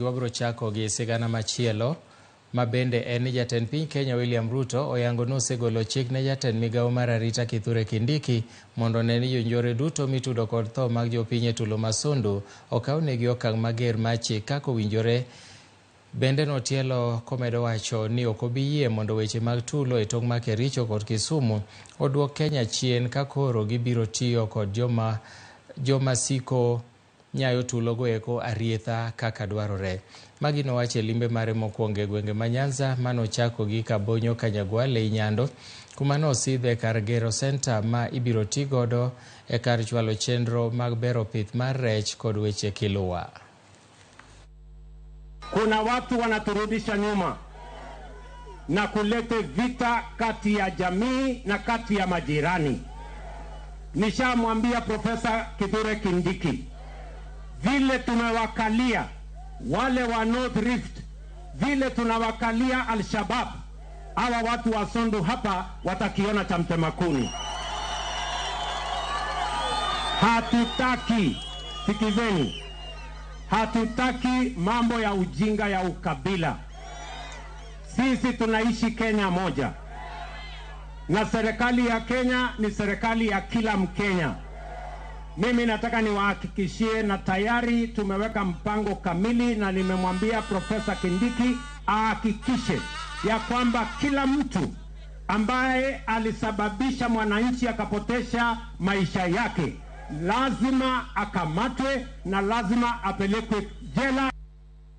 Wabiro chako gi sigana machielo ma bende en ni jatend piny Kenya William Ruto oyango ni osegolo chik ne jatend migawo mar arita Kithure Kindiki mondo one ni jonjore duto mitudo kod tho mag jopiny e tulo ma Sondu okawnegi okang' mager mar chik kaka owinjore. Bende notielo komedo wacho ni ok obi yie mondo weche mag tulo e tong' mar Kericho kod Kisumu oduok Kenya chien ka koro gibiro tiyo kod joma siko nyayo tulogo eko arietha kaka dwarore. Magi nowacho e limbe mare mokwongo e gwenge ma Nyanza manochako gi Kabonyo Kanyagwal ei Nyando, kuma nosidhe kar gero senta ma ibiro ti godo e kar chwalo chenro mag bero pith mar rech kod weche kiluwa. Kuna watu wanaturudisha nyuma na kulete vita kati ya jamii na kati ya majirani. Nishamwambia Profesa Kithure Kindiki vile tumewakalia wale wa North Rift, vile tunawakalia Al-Shabaab, hawa watu wa Sondu hapa watakiona cha mtema kuni. Hatutaki, sikizeni, hatutaki mambo ya ujinga ya ukabila. Sisi tunaishi Kenya moja, na serikali ya Kenya ni serikali ya kila Mkenya. Mimi nataka niwahakikishie, na tayari tumeweka mpango kamili, na nimemwambia Profesa Kindiki ahakikishe ya kwamba kila mtu ambaye alisababisha mwananchi akapotesha maisha yake lazima akamatwe na lazima apelekwe jela.